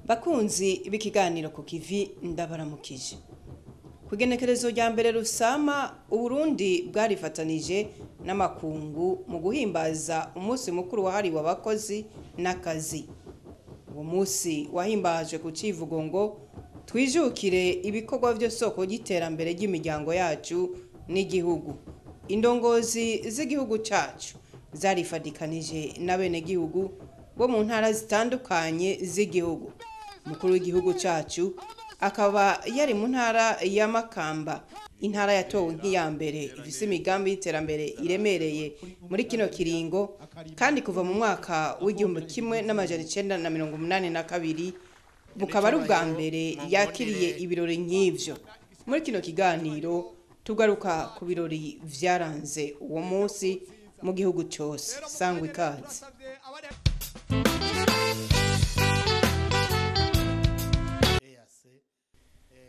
Bakunzi b'ikiganiro ku kivi, ndabaramukije. Ku igenekerezo rya 1 Rusama, Uburundi bwarifatanije n'amakungu mu guhimbaza umunsi mukuru wahariwe abakozi n'akazi. Uwo munsi wahimbajwe ku civugo ngo twijukire ibikorwa vy'isoko ry'iterambere ry'imiryango yacu n'igihugu. Indongozi z'igihugu cacu zarifadikanije n'abenegihugu bo mu ntara zitandukanye z'igihugu. Umukuru w'igihugu cacu akaba yari mu ntara ya Makamba, intara yatowe nk'iya mbere ifise imigambi y'iterambere iremereye muri kino kiringo, kandi kuva mu mwaka w'1982 bukaba ari ubwa mbere yakiriye ibirori nk'ivyo. Muri kino kiganiro tugaruka ku birori vyaranze uwo munsi mu gihugu cose. Sangwa ikaze.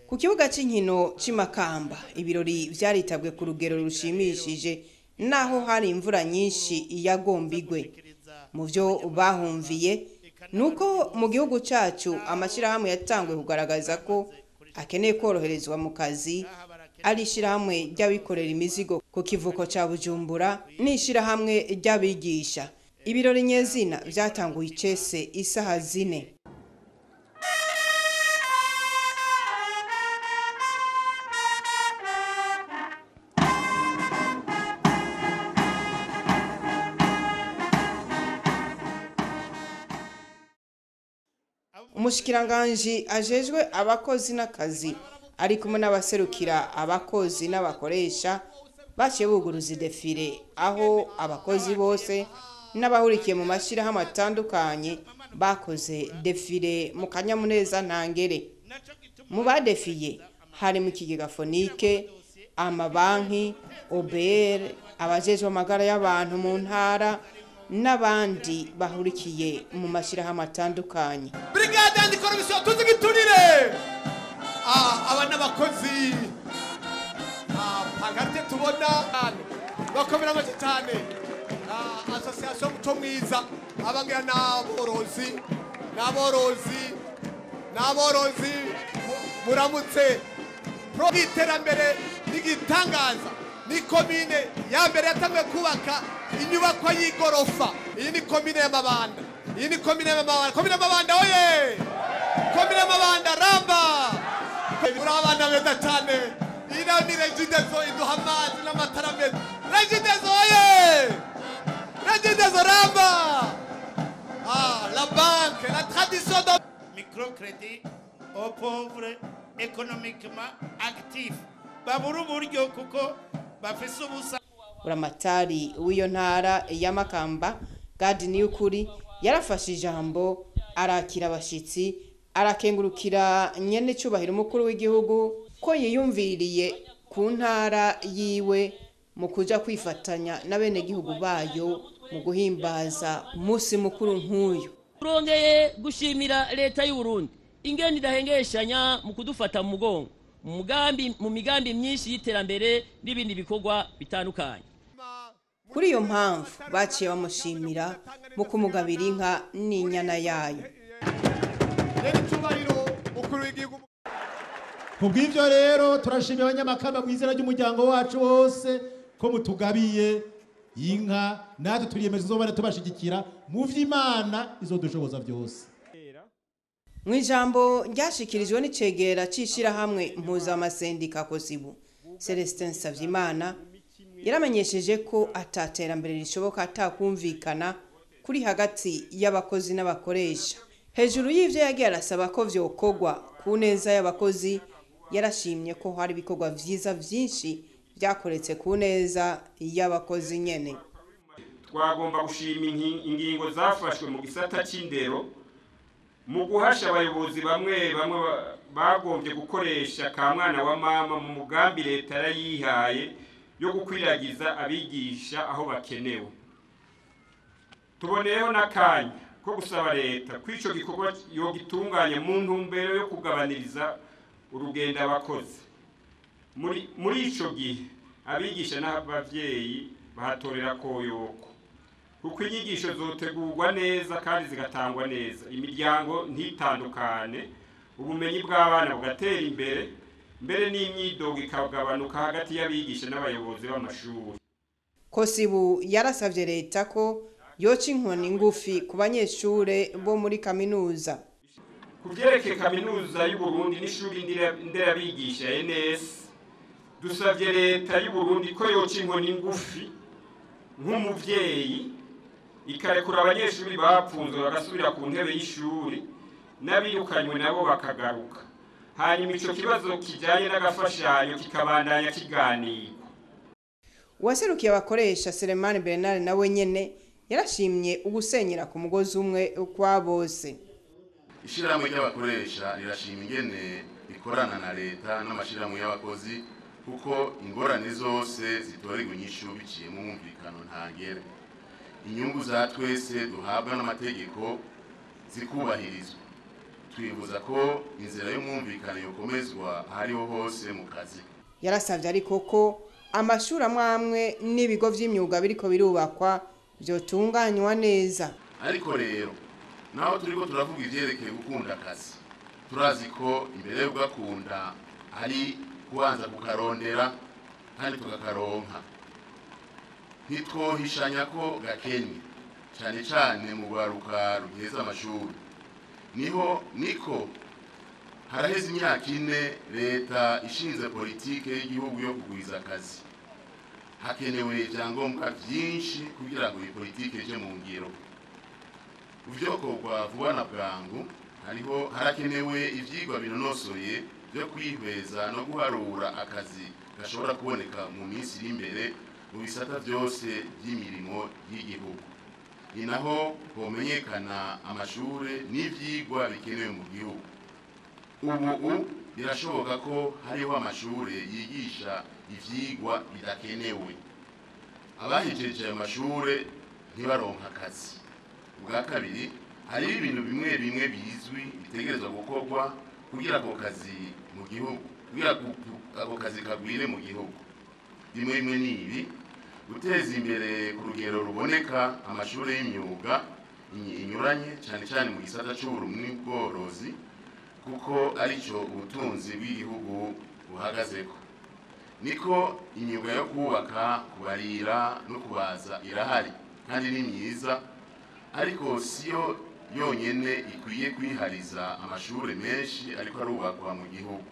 Ku kibuga c'inkino c'i Makamba, ibirori vyaritabwe ku rugero rushimishije, naho hari imvura nyinshi yagomba igwe. Mu vyo bahumviye nuko mu gihugu cacu amashirahamwe yatanguye kugaragaza ko akeneye koroherezwa mu kazi, ari ishirahamwe ry'abikorera imizigo ku kivuko ca Bujumbura n'ishirahamwe ry'abigisha. Ibirori nyezina vyatanguye icese isaha 4. Umushikiranganji ajejwe abakozi n'akazi ari kumwe n'abaserukira abakozi n'abakoresha baciye buguruza défilé, aho abakozi bose n'abahurikiye mu mashirahamwe atandukanye bakoze défilé mu kanyamuneza ntangere. Mu badefiye hari mu kigega Fonike, amabanki, OBR, abajejwe amagara y'abantu mu ntara n'abandi bahurikiye mu mashirahamwe atandukanye. Brigade anticorruption tuzigiturire. Aba n'abakozi pancarte tubona bakomera amashyi cyane. Association Muco Mwiza, abangira n'aborozi n'aborozi n'aborozi, muramutse. Pro iterambere n'igitangaza ni komine ya mbere yatanguye kubaka inyubako y'igorofa. Iyi ni komine y'Amabanda, iyi ni komine y'Amabanda, komine y'Amabanda oye, komine y'Amabanda ramba. Muri abana beza cyane. Iyi nayo ni Regideso iduha amazi n'amatara meza. Regideso oye, Regideso ramba. La banque, la tradition de microcrédit aux pauvres économiquement actifs babura uburyo kuko bafise ubusa. Buramatari w'iyo ntara ya Makamba, Gadi Niyukuri, yarafashe ijambo arakira abashitsi, arakengurukira nyene cubahiro umukuru w'igihugu ko yiyumviriye ku ntara yiwe mu kuja kwifatanya n'abenegihugu bayo mu guhimbaza umunsi mukuru nk'uyu. Turongeye gushimira leta y'u Burundi ingene idahengeshanya mu kudufata mu mugongo mu migambi myinshi y'iterambere n'ibindi bikorwa bitandukanye. Kuri iyo mpamvu baciye bamushimira mu kumugabira inka n'inyana yayo. Kubw'ivyo rero turashimira abanyamakamba mw'izina ry'umuryango wacu wose ko mutugabiye inka, natwe turiyemeje tuzobana tubashigikira mu vy'Imana izodushoboza vyose. Mw'ijambo ryashikirijwe n'icegera c'ishirahamwe mpuzamasendika Kosibu, Celestin Savyimana, yaramenyesheje ko ataterambere rishoboka atakumvikana kuri hagati y'abakozi n'abakoresha. Hejuru y'ivyo yagiye arasaba ko vyokorwa ku neza y'abakozi, yarashimye ko hari ibikorwa vyiza vyinshi vyakoretse ku neza y'abakozi nyene. Twagomba gushima ingingo zafashwe mu gisata c'indero mu guhasha abayobozi bamwe bamwe bagombye gukoresha ka mwana wa mama mu mugambi leta yarayihaye yo gukwiragiza abigisha aho bakenewe. Tuboneyeho n'akanya ko gusaba leta ko ico gikorwa yogitunganya mu ntumbero yo kugabaniriza urugendo abakozi. Muri ico gihe abigisha n'abavyeyi bahatorera koyoko. Kuko inyigisho zotegurwa neza kandi zigatangwa neza, imiryango ntitandukane, ubumenyi bw'abana bugatera imbere, mbere n'imyidogo ikagabanuka hagati y'abigisha n'abayobozi b'amashuri. Kosibu yarasavye leta ko yoca inkoni ngufi ku banyeshure bo muri kaminuza. Ku vyerekeye kaminuza y'Uburundi n'ishuri nderabigisha NS, dusavye leta y'Uburundi ko yoca inkoni ngufi nk'umuvyeyi, ikarekura abanyeshuri bapfunzwe bagasubira ku ntebe y'ishuri, n'abirukanywe nabo bakagaruka. Hanyuma ico kibazo kijanye n'agafashanyo kikabandanya kiganirwa. Uwaserukiye abakoresha Selemani Bernard nawe nyene yarashimye ugusenyera ku mugozi umwe kwa bose. Ishirahamwe ry'abakoresha rirashima ingene rikorana na leta n'amashirahamwe y'abakozi, kuko ingorane zose zitorerwa inyishu biciye mu mwumvikano ntangere. Inyungu za twese duhabwa n'amategeko zikubahirizwa. Twifuza ko inzira y'umwumvikano yokomezwa ahariho hose mu kazi. Yarasavye ariko ko amashuri amwe amwe n'ibigo vy'imyuga biriko birubakwa vyotunganywa neza. Ariko rero naho turiko turavuga ivyerekeye gukunda akazi, turazi ko imbere yo kugakunda ari kubanza kukarondera kandi tukakaronka. Ntitwohishanya ko gakenye cane cane mu rwaruka rugiheza amashuri. Niho niko haraheze imyaka 4 leta ishinze politike y'igihugu yo kugwiza akazi. Hakenewe ivyangombwa vyinshi kugira ngo iyi politike ije mu ngiro. Uvyokorwa vuba na bwangu, hariho harakenewe ivyigwa binonosoye byo kwihweza no guharura akazi gashobora kuboneka mu minsi iri imbere mu bisata vyose vy'imirimo y'igihugu. Ni naho homenyekana amashure n'ivyigwa bikenewe mu gihugu. Ubu birashoboka ko hariho amashure yigisha ivyigwa bidakenewe. Abahejeje ayo mashure ntibaronka akazi. Ubwa kabiri, hariho ibintu bimwe bimwe bizwi bitegerezwa gukorwa kugira ako kazi mu gihugu, kugira ako kazi kagwire mu gihugu. Bimwe bimwe ni ibi: guteza imbere ku rugero ruboneka amashure y'imyuga inyuranye, cyane cyane mu gisata c'uburimyi n'ubworozi, kuko arico ubutunzi bw'igihugu buhagazeko. Niko imyuga yo kubaka, kubarira no kubaza irahari kandi ni myiza, ariko siyo yonyene ikwiye kwihariza amashure menshi ariko arubakwa mu gihugu.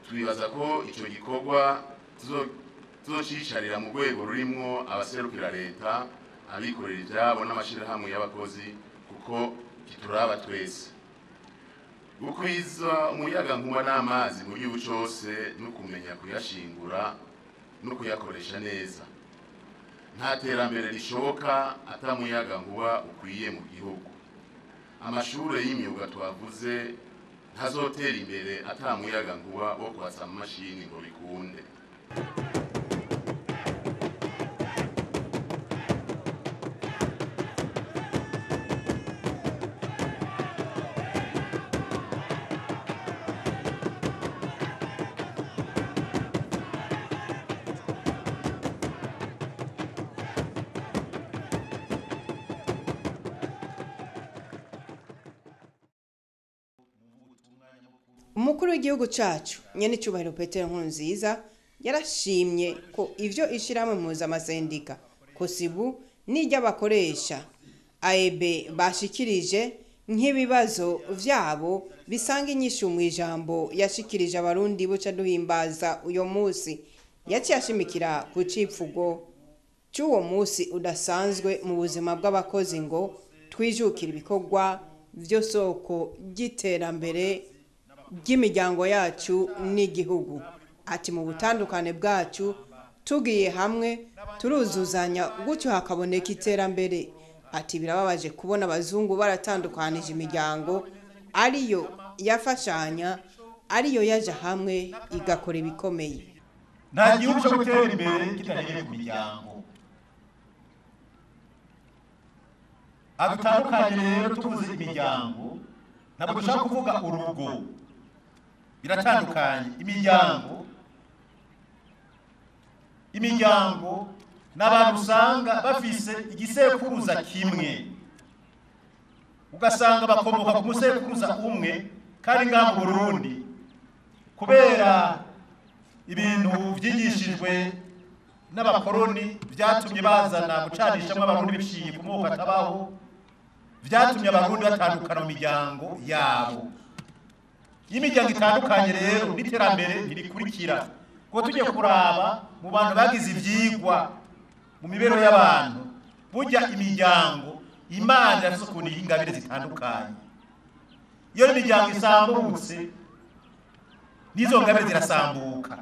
Twibaza ko ico gikorwa tuzocicarira mu rwego rurimwo abaserukira leta, abikorera ivyabo n'amashirahamwe y'abakozi, kuko kituraba twese. Gukwiza umuyagankuba n'amazi mu gihugu cose no kumenya kuyashingura no kuyakoresha neza. Nta terambere rishoboka ata muyagankuba ukwiye mu gihugu. Amashure y'imyuga twavuze ntazotera imbere ata muyagankuba wo kwatsa amamashini ngo bikunde. Umukuru w'igihugu cacu nyenicubahiro Petero Nkurunziza yarashimye ko ivyo ishirahamwe mpuzamasendika Kosibu n'iry'abakoresha AEB bashikirije nk'ibibazo vyabo bisanga inyishu mu ijambo yashikirije abarundi buca duhimbaza uyo musi. Yaciye ashimikira ku cipfugo c'uwo musi udasanzwe mu buzima bw'abakozi ngo twijukire ibikorwa vyo soko ry'iterambere ry'imiryango yacu n'igihugu. Ati mu butandukane bwacu tugiye hamwe turuzuzanya gutyo hakaboneka iterambere. Ati birababaje kubona abazungu baratandukanije imiryango ariyo yafashanya, ariyo yaja hamwe igakora ibikomeye. Nta gihugu cyo gutera imbere kitahereye ku miryango. Adutandukanye rero tuvuze imiryango, ntabwo dushaka kuvuga urugo. Biratandukanye. Imiryango N'abantu usanga bafise igisekuruza kimwe, ugasanga bakomoka ku musekuruza umwe. Kandi ngaha mu Burundi, kubera ibintu vyigishijwe n'abakoroni vyatumye bazana gucanishamwo Abarundi biciye ku moko atabaho, vyatumye Abarundi batandukana mu miryango yabo. Iyo imiryango itandukanye rero, n'iterambere ntirikurikira, kuko tugiye kuraba mu bantu bagize ivyigwa mu mibereho y'abantu, burya imiryango Imana irafise ukuntu iha ingabire zitandukanye. Iyo imiryango isambutse, n'izo ngabire zirasambuka.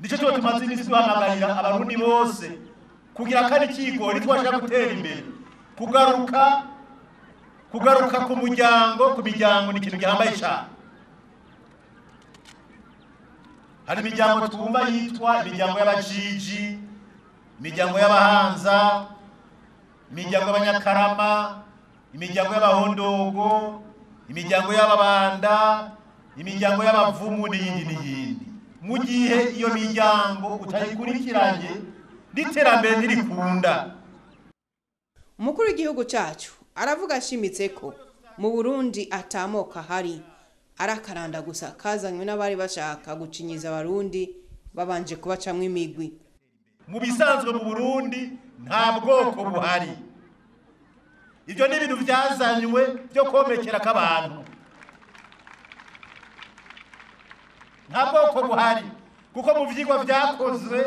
Nico tuba tumaze iminsi duhamagarira Abarundi bose kugira kandi ikigori twashaka gutera imbere, kugaruka ku muryango, ku miryango ni ikintu gihambaye cyane. Hari imiryango twumva yitwa imiryango y'Abajiji, imiryango y'Abahanza, imiryango y'Abanyakarama, imiryango y'Abahondogo, imiryango y'Ababanda, imiryango y'Abavumu n'iyindi n'iyindi. Mu gihe iyo miryango utayikurikiranye, n'iterambere ntirikunda. Umukuru w'igihugu cyacu aravuga ashimitse ko mu Burundi atamoko ahari, arakaranda gusa kazanywe n'abari bashaka gucinyiza Abarundi babanje kubacamwo imigwi. Mu bisanzwe mu Burundi nta bwoko buhari. Ibyo ni ibintu byazanywe byo komekera k'abantu. Nta bwoko buhari, kuko mu vyigwa vyakozwe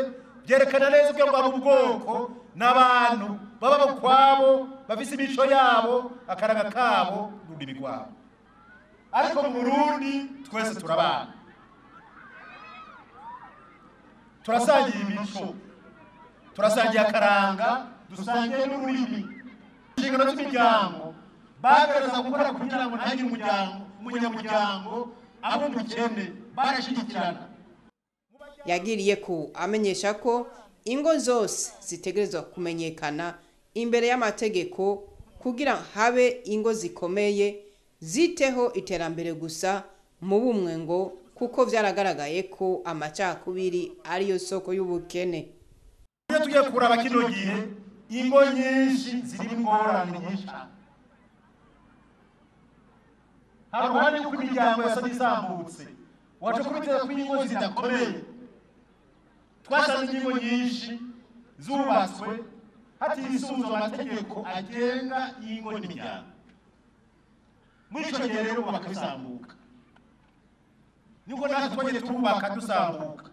byerekana neza ko ngo ubwoko n'abantu baba ukwabo, bafise imico yabo, akaranga kabo n'ururimi rwabo. Ariko mu Burundi twese turabana, turasangiye imico, turasangiye akaranga, dusangiye n'ururimi. Inshingano z'imiryango bagaragaza gukora kugira ngo ntihagire umunyamuryango abo umukene, barashyigikirana. Yagiriye ko amenyesha ko ingo zose zitegerezwa kumenyekana imbere y'amategeko kugira habe ingo zikomeye ziteho iterambere gusa mu bumwe, ngo kuko vyaragaragaye ko amacakubiri ariyo soko y'ubukene. Iyo tugiye kuraba kino gihe, ingo nyinshi ziri ingorane nyinshi cyane. Hari uruhande rw'uko imiryango yasa n'isambutse, waca kubiteza ko ingo zidakomeye. Twasanze ingo nyinshi zubatswe hatisunzwe amategeko agenga ingo n'imiryango. Muri ico gihe rero bubaka bisambuka. Niko natwe twagiye twubaka dusambuka,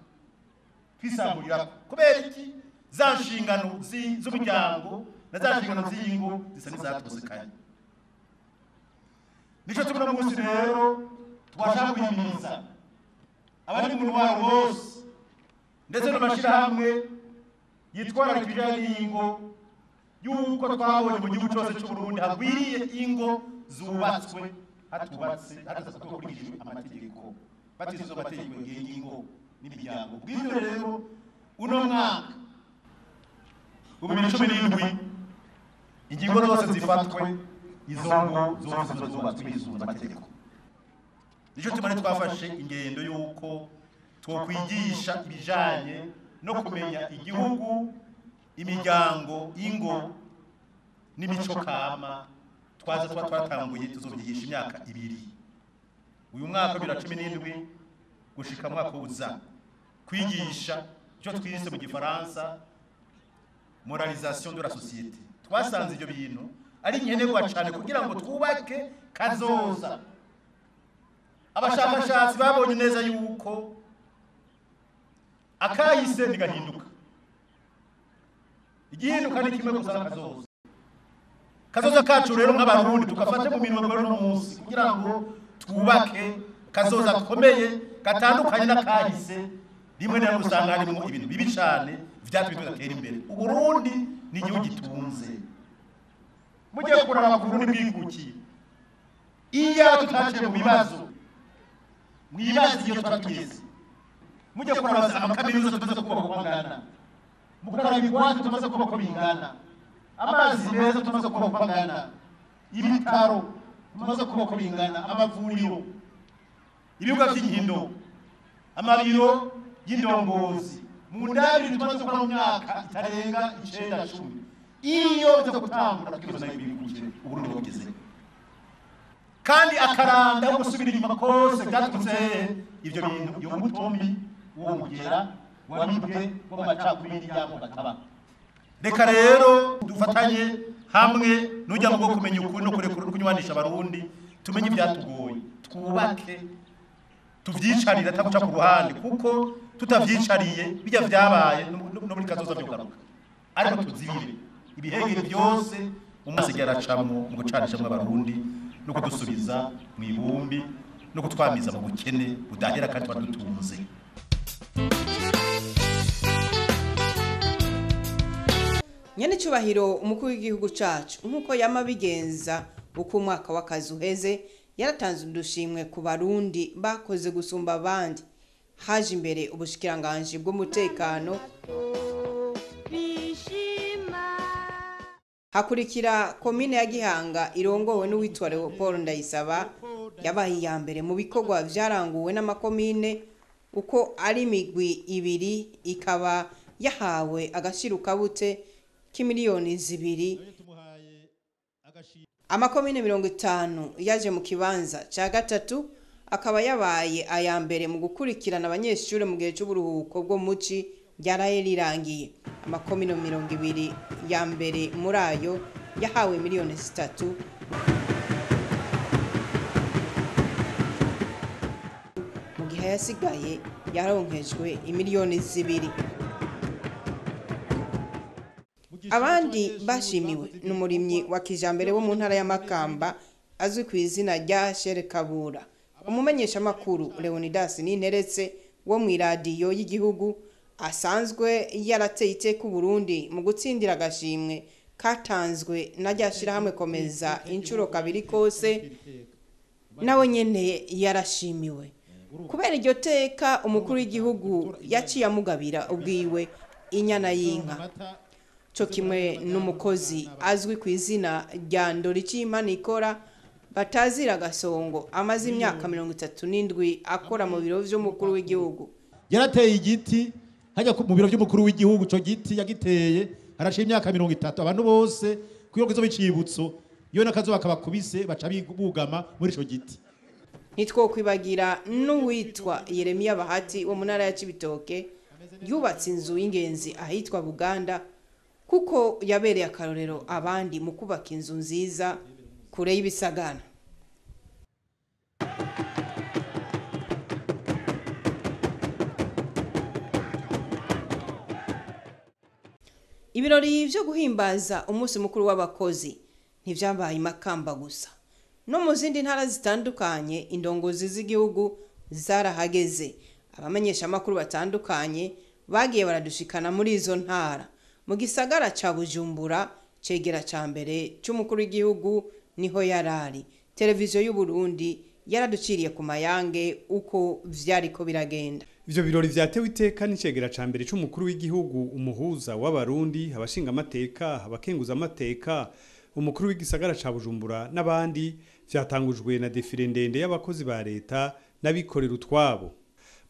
twisamburira. Kubera iki? Za nshingano z'umuryango na za nshingano z'ingo zisa n'izatosekanye. Nico tubona munsi rero twashaka guhimiriza abari mu ntwaro bose, ndetse n'amashirahamwe yitwararika ibijanye n'ingo, yuko twabonye mu gihugu cyose cy'u Burundi hagwiriye ingo zubatswe hatubatse hadakurikijwe amategeko, batizo amategeko ngenga ingo n'imiryango. Bw'ibyo rero, uno mwaka 2017, ingingo zose zifatwe, izo ngo zose ziba zubatswe hisunze amategeko. Nico tumane twafashe ingendo y'uko twokwigisha ibijanye no kumenya igihugu, imiryango, ingo n'imico kama. Twaza tuba twatanguye, tuzobyigisha imyaka 2, uyu mwaka 2017 gushika mwaka uza, kwigisha icyo twise mu Gifaransa moralisation de la société. Twasanze ibyo bintu ari nkenerwa cyane kugira ngo twubake kazoza. Abashakashatsi babonye neza yuko akahise ntigahinduka, igihinduka ni kimwe gusa, kazoza. Kazoza kacu rero nk'Abarundi tugafate mu minwe rero no munsi, kugira ngo twubake kazoza gakomeye gatandukanye n'akahise. Rimwe na rimwe usanga harimo ibintu bibi cyane vyatumye tudatera imbere. Uburundi ni igihugu gitunze. Mugiye kuraba ku Burundi bwikukiye, iya tutaciye mu bibazo, mwibaze iyo tuba tugeze. Mujye kuraba amakaminuza tumaze kubaka uko angana, mukaraba ibigwati tumaze kubaka uko bingana, amazi meza tumaze kubaka uko angana, ibitaro tumaze kubaka uko bingana, amavuriro, ibibuga by'inkino, amabiro y'indongozi. Mu ndabiri tumaze gukora mu myaka itarenga 9 10, iyo biza gutangura twibaza ibiri Uburundi bugeze. Kandi akaranda yo gusubira inyuma kose byaturutse ivyo bintu, iyo mutombi uwo mugera wabibwe w'amacakubiri y'amoko ataba. Reka rero dufatanye hamwe n'ujya mu bwo kumenya ukuri no kurekura kunywanisha abarundi, tumenye ivyatugoye, twubake, tuvyicarire ataguca ku ruhande, kuko tutavyicariye bijya vyabaye no muri kazoza byogaruka. Ariko tuzibire ibihegere byose umunsi yaracamwo mu gucanishamwe abarundi no kudusubiza mu ibumbi no kutwamiza mu bukene budahera kandi twadutunze. Nyene cubahiro umukuru w'igihugu cacu nkuko yama bigenza uko umwaka w'akazi uheze, yaratanze udushimwe ku barundi bakoze gusumba abandi. Haje imbere ubushikiranganji bw'umutekano, hakurikira komine ya Gihanga irongowe n'uwitwa Leopold Ndayisaba, yabaye iya mbere mu bikorwa vyaranguwe n'amakomine uko ari imigwi ibiri, ikaba yahawe agashirukabute k'imiliyoni 2. Amakomine 50 yaje mu kibanza ca gatatu, akaba yabaye aya mbere mu gukurikirana abanyeshure mu gihe c'uburuhuko bwo muci ryaraye rirangiye. Amakomine 20 ya mbere muri ayo yahawe miliyoni 3. Mu gihe yasigaye yaronkejwe imiliyoni 2. Abandi bashimiwe n'umurimyi wa kijambere wo mu ntara ya Makamba azwi ku izina rya Shere Kabura, umumenyeshamakuru Leonidas Ninteretse wo mu iradiyo y'igihugu asanzwe yarateye iteka Uburundi mu gutsindira agashimwe katanzwe na rya shirahamwe Komeza inshuro kabiri kose, nawe nyene yarashimiwe. Kubera iryo teka umukuru w'igihugu yaciye amugabira ubwiwe inyana y'inka, co kimwe n'umukozi azwi ku izina rya Ndoricimana batazira Gasongo, amaze imyaka 37 akora mu biro vy'umukuru w'igihugu. Yarateye igiti hajya mu biro by'umukuru w'igihugu, ico giti yagiteye harashiye imyaka 30, abantu bose kuyo kizo bicibutso iyo nakazuba kabakubise baca bugama muri ico giti. Ntitwokwibagira n'uwitwa Yeremiya Bahati wo mu ntara ya Cibitoke, yubatse inzu y'ingenzi ahitwa Buganda, kuko yabereye akarorero abandi mu kubaka inzu nziza kure y'ibisagara. Ibirori vyo guhimbaza umunsi mukuru w'abakozi ntivyambaye Makamba gusa, no mu zindi ntara zitandukanye indongozi z'igihugu zarahageze. Abamenyesha amakuru batandukanye bagiye baradushikana muri izo ntara. Mu gisagara ca Bujumbura cegera ca mbere c'umukuru w'igihugu niho yarari. Televiziyo y'u Burundi yaraduciriye ku mayange uko vyariko biragenda. Ivyo birori vyatewe iteka n'icegera ca mbere c'umukuru w'igihugu, umuhuza w'abarundi, abashinga amateka, abakenguza amateka, umukuru w'igisagara ca Bujumbura n'abandi, vyatangujwe na defile ndende y'abakozi ba leta n'abikorera utwabo.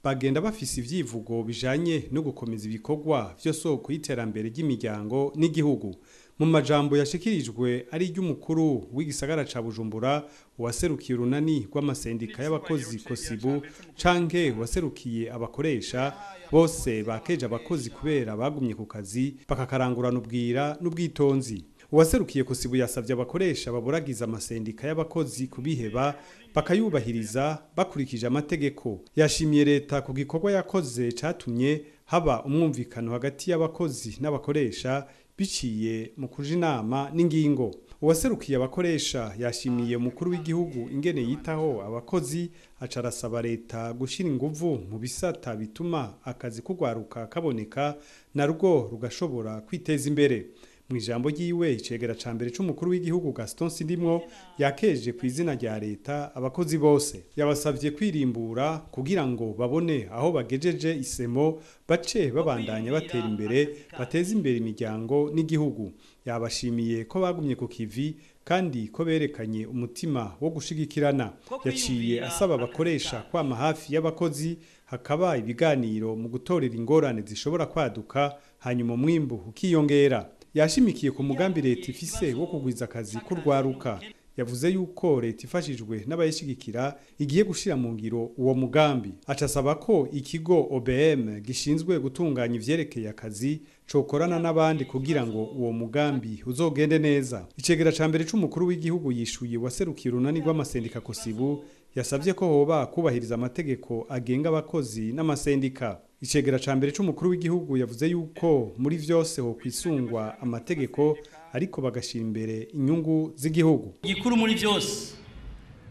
Bagenda bafise ivyivugo bijanye no gukomeza ibikorwa vyo soko y'iterambere ry'imiryango n'igihugu. Mu majambo yashikirijwe ari ry'umukuru w'igisagara ca Bujumbura, uwaserukiye urunani rw'amasendika y'abakozi Kosibu canke uwaserukiye abakoresha, bose bakeje abakozi kubera bagumye ku kazi bakakarangurana ubwira n'ubwitonzi. Uwaserukiye Kosibu yasavye abakoresha baburagiza amasendika y'abakozi kubiheba bakayubahiriza bakurikije amategeko. Yashimiye leta ku gikorwa yakoze catumye haba umwumvikano hagati y'abakozi n'abakoresha biciye mu kuja inama n'ingingo. Uwaserukiye abakoresha yashimiye umukuru w'igihugu ingene yitaho abakozi, aca arasaba leta gushira inguvu mu bisata bituma akazi kugwaruka kaboneka narwo rugashobora kwiteza imbere. Mu ijambo ryiwe icegera ca mbere c'umukuru w'igihugu Gaston Sindimwo yakeje ku izina rya leta abakozi bose, yabasavye kwirimbura kugira ngo babone aho bagejeje isemo bace babandanya batera imbere, bateze imbere imiryango n'igihugu. Yabashimiye ko bagumye ku kivi kandi ko berekanye umutima wo gushigikirana. Yaciye asaba abakoresha kwama hafi y'abakozi, hakaba ibiganiro mu gutorera ingorane zishobora kwaduka, hanyuma umwimbu ukiyongera. Yashimikiye ku mugambi leta ifise wo kugwiza akazi k'urwaruka. Yavuze yuko leta ifashijwe n'abayishigikira igiye gushira mu ngiro uwo mugambi. Acasaba ko ikigo OBM gishinzwe gutunganya ivyerekeye akazi cokorana n'abandi kugira ngo uwo mugambi uzogende neza. Icegera ca mbere c'umukuru w'igihugu yishuye waserukiye urunani rw'amasendika Kosibu, yasavye ko hoba kubahiriza amategeko agenga abakozi n'amasendika. Icegera ca mbere c'umukuru w'igihugu yavuze yuko muri vyose ho kwisungwa amategeko, ariko bagashira imbere inyungu z'igihugu. Igikuru muri byose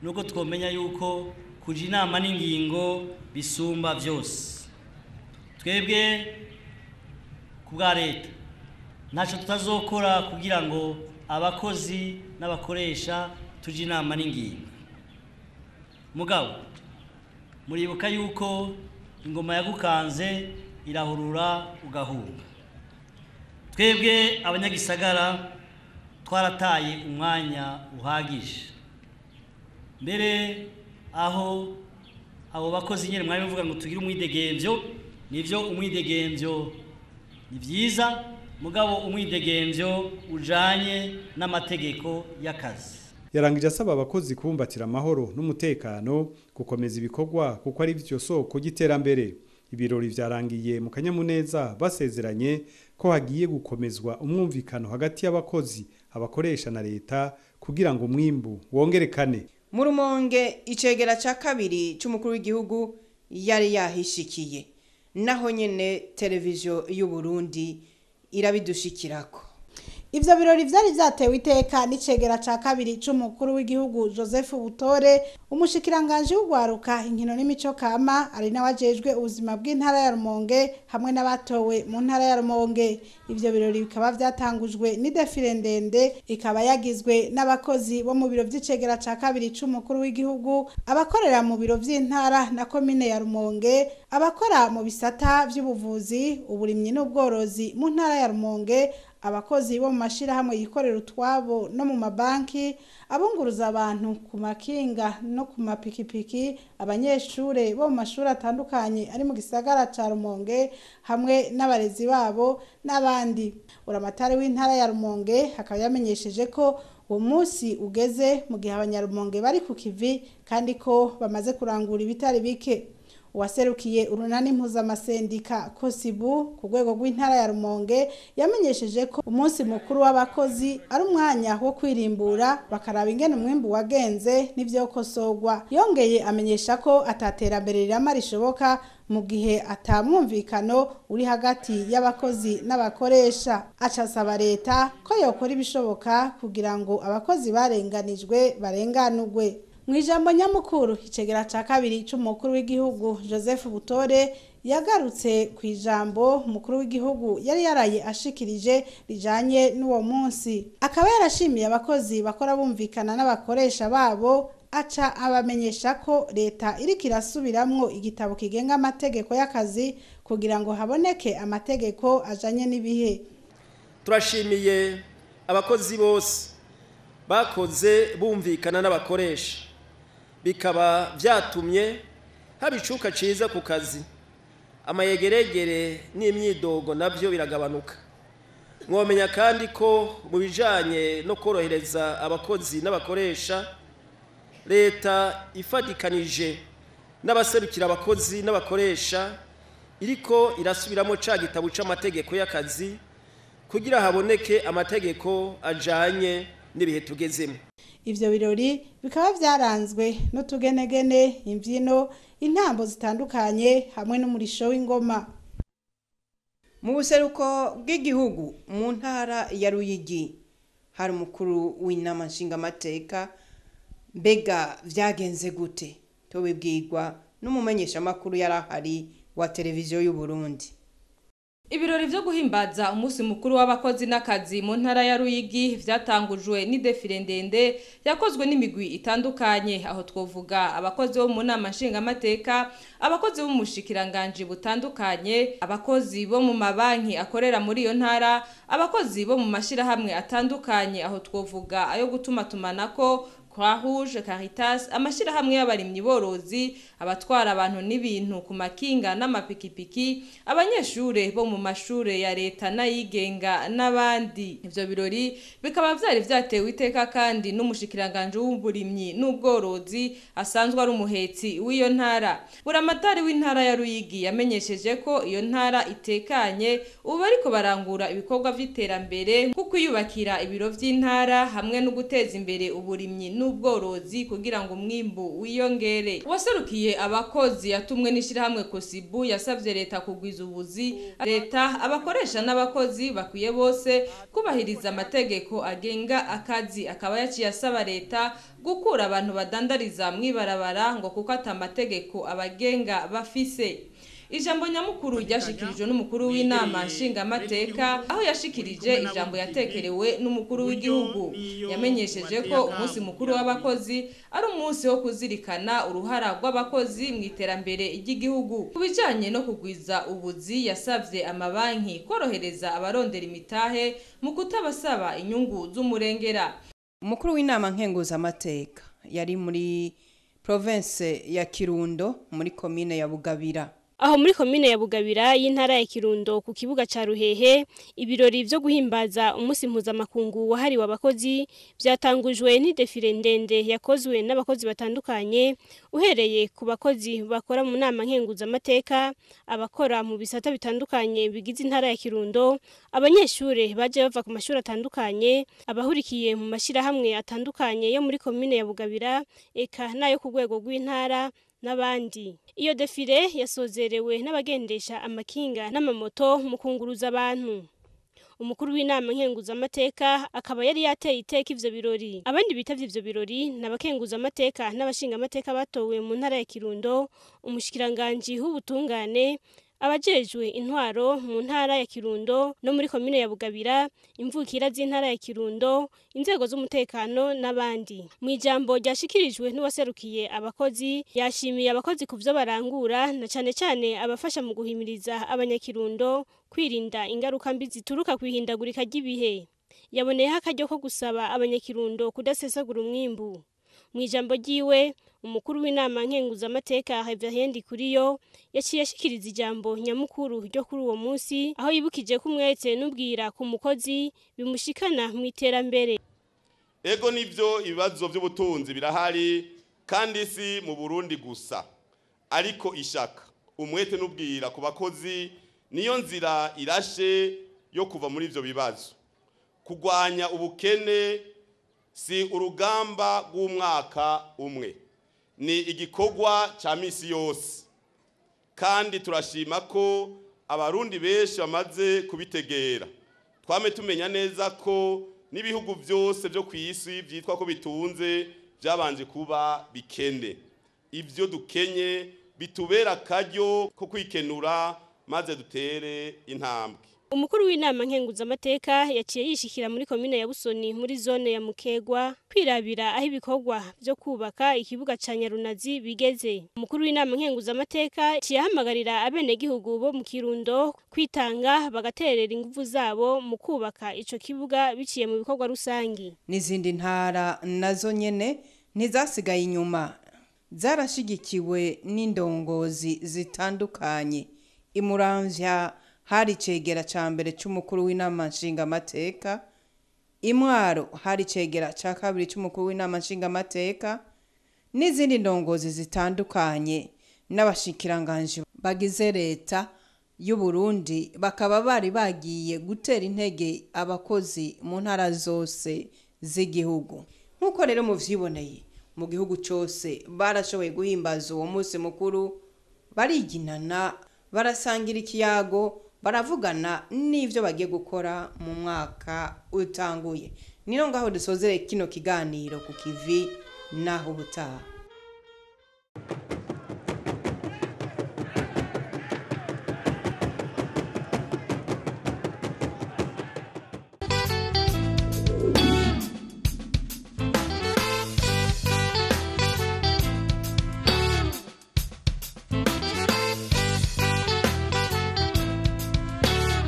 nuko twomenya yuko kuja inama n'ingingo bisumba byose. Twebwe ku bwa leta ntaco tutazokora kugira ngo abakozi n'abakoresha tuje inama n'ingingo. Mugabo muribuka yuko ingoma yagukanze irahurura ugahunga. Twebwe abanyagisagara twarataye umwanya uhagije. Mbere aho abo bakozi nyene mwari muvuga ngo tugire umwidegemvyo, nivyo umwidegemvyo ni vyiza, mugabo umwidegemvyo ujanye n'amategeko y'akazi. Yarangije asaba abakozi kubumbatira amahoro n'umutekano, gukomeza ibikorwa kuko ari byo soko y'iterambere. Ibirori vyarangiye mu kanyamuneza basezeranye ko hagiye gukomezwa umwumvikano hagati y'abakozi, abakoresha na leta kugira ngo umwimbu wongerekane. Mu Rumonge icegera ca kabiri c'umukuru w'igihugu yari yahishikiye, naho nyene televiziyo y'u Burundi irabidushikirako. Ivyo birori vyari vyatewe iteka n'icegera ca kabiri c'umukuru w'igihugu Joseph Butore, umushikiranganje w'ugwaruka inkino n'imico kama, ari nawe ajejwe ubuzima bw'intara ya Rumonge hamwe n'abatowe mu ntara ya Rumonge. Ivyo birori bikaba vyatangujwe n'idefile ndende, ikaba yagizwe n'abakozi bo mu biro vy'icegera ca kabiri c'umukuru w'igihugu, abakorera mu biro vy'intara na komine ya Rumonge, abakora mu bisata vy'ubuvuzi, uburimyi n'ubworozi mu ntara ya Rumonge, abakozi bo mu mashirahamwe yikorera utwabo no mu mabanki, abunguruza abantu ku makinga no ku mapikipiki, abanyeshure bo mu mashuri atandukanye ari mu gisagara ca Rumonge hamwe n'abarezi babo n'abandi. Uramatari w'intara ya Rumonge akaba yamenyesheje ko uwo munsi ugeze mu gihe abanyarumonge bari ku kivi kandi ko bamaze kurangura ibitari bike. Uwaserukiye urunani mpuzamasendika Kosibu ku rwego rw'intara ya Rumonge yamenyesheje ko umunsi mukuru w'abakozi ari umwanya wo kwirimbura bakaraba ingene umwimbu wagenze n'ivyokosorwa. Yongeye amenyesha ko ataterambere rirama rishoboka mu gihe atamwumvikano uri hagati y'abakozi n'abakoresha. Acasaba leta ko yokora ibishoboka kugira ngo abakozi barenganijwe barenganurwe. Mu ijambo nyamukuru icegera ca kabiri c'umukuru w'igihugu Joseph Butore yagarutse ku ijambo umukuru w'igihugu yari yaraye ashikirije rijanye n'uwo munsi, akaba yarashimiye abakozi bakora bumvikana n'abakoresha babo, aca abamenyesha ko leta iriko irasubiramwo igitabo kigenga amategeko y'akazi kugira ngo haboneke amategeko ajanye n'ibihe. Turashimiye abakozi bose bakoze bumvikana n'abakoresha, bikaba vyatumye haba icuka ciza ku kazi, amayegeregere n'imyidogo navyo biragabanuka. Mwomenya kandi ko mu bijanye no korohereza abakozi n'abakoresha, leta ifadikanije n'abaserukira abakozi n'abakoresha iriko irasubiramo ca gitabo c'amategeko y'akazi kugira haboneke amategeko ajanye n'ibihe tugezemo. Ivyo birori bikaba vyaranzwe n'utugenegene, imvyino, intambo zitandukanye hamwe n'umurisho w'ingoma. Mu buseruko bw'igihugu mu ntara ya Ruyigi hari umukuru w'inama nshingamateka. Mbega vyagenze gute? Tubibwirwa n'umumenyeshamakuru yari ahari wa televiziyo y'u Burundi. Ibirori vyo guhimbaza umunsi mukuru w'abakozi n'akazi mu ntara ya Ruyigi vyatangujwe n'idefile ndende yakozwe n'imigwi itandukanye, aho twovuga abakozi bo mu nama nshingamateka, abakozi bo mu bushikiranganje butandukanye, abakozi bo mu mabanki akorera muri iyo ntara, abakozi bo mu mashirahamwe atandukanye, aho twovuga ayo gutuma tumanako, Croix Rouge, Caritas, amashirahamwe y'abarimyi borozi, abatwara abantu n'ibintu ku makinga n'amapikipiki, abanyeshure bo mu mashure ya leta n'ayigenga n'abandi. Ivyo birori bikaba vyari vyatewe iteka kandi n'umushikiranganje w'uburimyi n'ubworozi asanzwe ari umuhetsi w'iyo ntara. Buramatari w'intara ya Ruyigi yamenyesheje ko iyo ntara itekanye, ubu bariko barangura ibikorwa vy'iterambere nko kwiyubakira ibiro vy'intara hamwe no guteza imbere uburimyi n'ubworozi kugira ngo umwimbu wiyongere. Uwaserukiye abakozi yatumwe n'ishirahamwe Kosibu yasavye leta kugwiza ubuzi. Leta, abakoresha n'abakozi bakwiye bose kubahiriza amategeko agenga akazi. Akaba yaciye asaba leta gukura abantu badandariza mwibarabara ngo kuko atamategeko abagenga bafise. Ijambo nyamukuru ryashikirijwe n'umukuru w'inama nshingamateka, aho yashikirije ijambo yatekerewe n'umukuru w'igihugu. Yamenyesheje ko umunsi mukuru w'abakozi ari umunsi wo kuzirikana uruhara rw'abakozi mu iterambere ry'igihugu. Ku bijanye no kugwiza ubuzi, yasavye amabanki korohereza abarondera imitahe mu kutabasaba inyungu z'umurengera. Umukuru w'inama nkenguzamateka yari muri province ya Kirundo muri komine ya Bugabira. Aho muri komine ya Bugabira y'intara ya Kirundo ku kibuga ca Ruhehe, ibirori vyo guhimbaza umunsi mpuzamakungu wahariwe abakozi vyatangujwe n'idefile ndende yakozwe n'abakozi batandukanye, uhereye ku bakozi bakora mu nama nkenguzamateka, abakora mu bisata bitandukanye bigize intara ya Kirundo, abanyeshure baje bava ku mashuri atandukanye, abahurikiye mu mashirahamwe atandukanye yo muri komine ya Bugabira eka nayo ku rwego rw'intara n'abandi. Iyo defile yasozerewe n'abagendesha amakinga n'amamoto mu kunguruza abantu. Umukuru w'inama nkenguzamateka akaba yari yateye iteka ivyo birori. Abandi bitavye ivyo birori n'abakenguzamateka n'abashingamateka batowe mu ntara ya Kirundo, umushikiranganji w'ubutungane, abajejwe intwaro mu ntara ya Kirundo no muri komine ya Bugabira, imvukira z'intara ya Kirundo, inzego z'umutekano n'abandi. Mu ijambo ryashikirijwe n'uwaserukiye abakozi, yashimiye abakozi ku vyo barangura na cane cane abafasha mu guhimiriza abanyakirundo kwirinda ingaruka mbi zituruka kwihindagurika ry'ibihe. Yaboneyeho akaryo ko gusaba abanyakirundo kudasesagura umwimbu. Mu ijambo ryiwe, umukuru w'inama nkenguzamateka Reverend Kuriyo yaciye ashikiriza ijambo nyamukuru ryo kuri uwo munsi, aho yibukije ko umwete n'ubwira ku mukozi bimushikana mu iterambere. Ego nivyo, ibibazo by'ubutunzi birahari kandi si mu Burundi gusa, ariko ishaka, umwete n'ubwira ku bakozi niyo nzira irashe yo kuva muri ivyo bibazo. Kugwanya ubukene si urugamba rw'umwaka umwe, ni igikorwa ca misi yose, kandi turashima ko abarundi benshi bamaze kubitegera. Twame tumenya neza ko n'ibihugu byose byo ku isi byitwa ko bitunze byabanje kuba bikene. Ibyo dukenye bitubera akaryo ko kwikenura maze dutere intambwe. Umukuru w'inama nkenguzamateka yaciye yishikira muri komine ya Busoni muri zone ya Mukegwa kwirabira aho ibikorwa byo kubaka ikibuga ca Nyarunazi bigeze. Umukuru w'inama nkenguzamateka yaciye ahamagarira abenegihugu bo mu Kirundo kwitanga bagaterera inguvu zabo mu kubaka ico kibuga biciye mu bikorwa rusangi. N'izindi ntara nazo nyene ntizasigaye inyuma, zarashigikiwe n'indongozi zitandukanye. Imuramvya hari icegera ca mbere c'umukuru w'inama nshingamateka, Imwaro hari icegera ca kabiri c'umukuru w'inama nshingamateka, n'izindi ndongozi zitandukanye n'abashikiranganje bagize leta y'u Burundi bakaba bari bagiye gutera intege abakozi mu ntara zose z'igihugu. Nk'uko rero muvyiboneye, mu gihugu cose barashoboye guhimbaza uwo munsi mukuru, bariginana, barasangira ikiyago, baravugana n'ivyo bagiye gukora mu mwaka utanguye. Nino ngaho dusozere kino kiganiro ku kivi naho ubutaha.